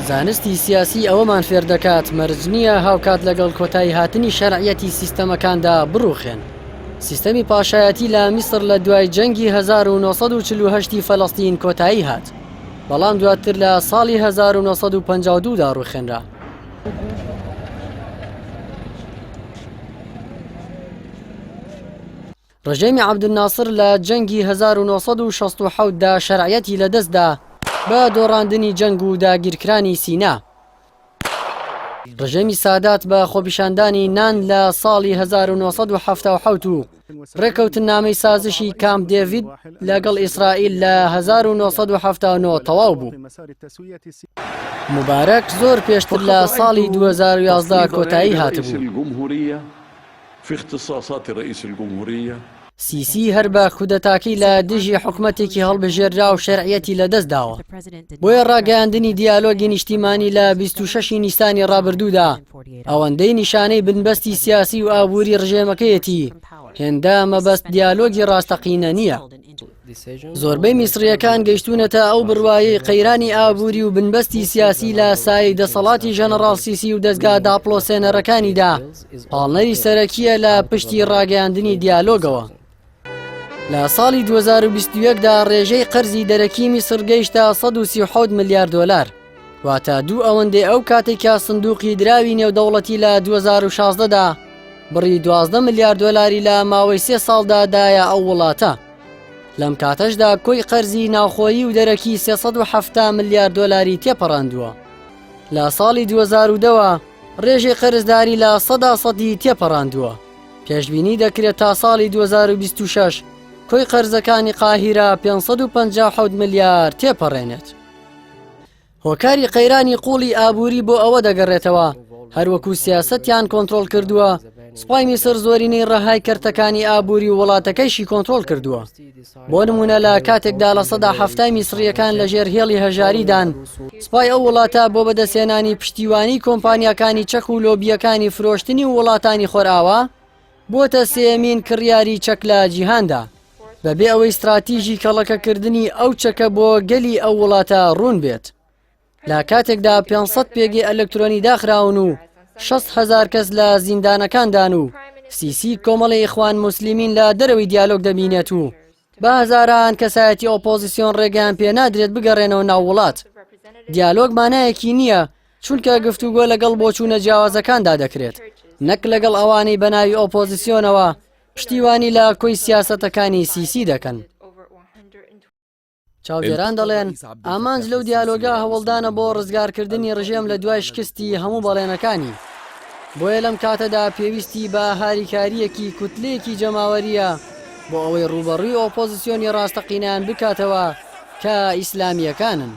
زانستی سیاسی ئەوەمان فێر دەکات مەرج نییە هاوکات لەگەڵ کۆتاییهاتنی شەرعیەتی سیستەمەکاندا بڕوخێن. سیستەمی پاشایەتی لە میسڕ لە دوای جەنگی 1948 ی فەلەستین کۆتایی هات، بەڵام دواتر لە ساڵی 1952 دا ڕوخێنرا. ڕژێمی عەبدولناسر لە جەنگی 1967 دا شەرعیەتی لەدەستدا بە دۆڕاندنی جەنگ و داگیرکرانی سینا. ڕژێمی سادات بە خۆپیشاندانی نان لە ساڵی 1977 و ڕێکەوتننامەی سازشی کامپ دێڤید لەگەڵ ئیسرائیل لە 1979 تەواو بوو. موبارەک زۆر پێشتر لە ساڵی 2011 کۆتایی هاتبوو. سیسی هەر بە کودەتاکەی لە دژی حکومەتێکی هەڵبژێرراو شەرعیەتی لەدەستداوە، بۆیە ڕاگەیاندنی دیالۆگی نیشتیمانی لە 26 ی نیسانی ڕابردوودا ئەوەندەی نیشانەی بنبەستی سیاسی و ئابووری ڕژێمەکەیەتی هێندە مەبەست دیالۆگی ڕاستەقینە نییە. زۆربەی میسڕییەکان گەیشتوونەتە ئەو بڕوایەی قەیرانی ئابووری و بنبەستی سیاسی لە سایەی دەسەڵاتی ژەنەڕاڵ سیسی و دەزگا داپڵۆسێنەرەکانیدا پاڵنەری سەرەکییە لە پشتی ڕاگەیاندنی دیالۆگەوە. لە ساڵی 2021 دا ڕێژەی قەرزی دەرەکی میسڕ گەیشتە 137 ملیار دۆلار، واتە دوو ئەوەندەی ئەو کاتێک کە سندوقی دراوی نێودەوڵەتی لە 2016 دا بڕی 12 ملیار دۆلاری لە ماوەی سێ ساڵدا دایە ئەو وڵاتە. لەم کاتەشدا کۆی قەرزی ناوخۆیی و دەرەکی 370 ملیار دۆلاری تێپەڕاندووە. لە ساڵی 2010ەوە ڕێژەی قەرزداری لە سەدا سەدی تێپەڕاندووە. پێشبینی دەکرێت تا ساڵی 2026 کۆی قەرزەکانی قاهیرە 557 ملیار تێپەڕێنێت. هۆکاری قەیرانی قوڵی ئابووری بۆ ئەوە دەگەڕێتەوە هەروەکو سیاسەتیان کۆنترۆڵ کردووە سوپای میسر زۆرینەی ڕەهای کەرتەکانی ئابووری و وڵاتەکەیشی کۆنترۆڵ کردووە بۆ نمونە لە کاتێکدا لە سەدا هەفتای میسریەکان لە ژێر هێڵی هەژاریدان سوپای ئەو وڵاتە بۆ بەدەستهێنانی پشتیوانی کۆمپانیاکانی چەک و لۆبیەکانی فرۆشتنی و وڵاتانی خۆرئاوا بووەتە سێیەمین کڕیاری چەک لە جیهاندا بەبێ ئەوەی ستراتیژی کەڵەکەکردنی ئەو چەکە بۆ گەلی ئەو وڵاتە ڕوون بێت. لە کاتێکدا 500 پێگەی ئەلکترۆنی داخراون و 6 هەزار کەس لە زیندانەکاندان و سیسی کۆمەڵی ئیخوان موسلیمین لە دەرەوەی دیالۆگ دەبینێت و بە هەزاران کەسایەتی ئۆپۆزیسیۆن ڕێگەیان پێ نادرێت بگەڕێنەوە ناو وڵات. دیالۆگ مانایەکی نییە چونکە گفتوگۆ لەگەڵ بۆچوونە جیاوازەکاندا دەکرێت نەک لەگەڵ ئەوانەی بەناوی ئۆپۆزیسیۆنەوە پشتیوانی لە کۆی سیاسەتەکانی سیسی دەکەن. چاودێران دەڵێن ئامانج لەو دیالۆگە هەوڵدانە بۆ ڕزگارکردنی ڕژێم لە دوای شکستی هەموو بەڵێنەکانی. بۆیە لەم کاتەدا پێویستی بە هاریکارییەکی کوتلەیەکی جەماوەرییە بۆ ئەوەی ڕووبەڕووی ئۆپۆزسیۆنی ڕاستەقینەیان بکاتەوە کە ئیسلامییەکانن.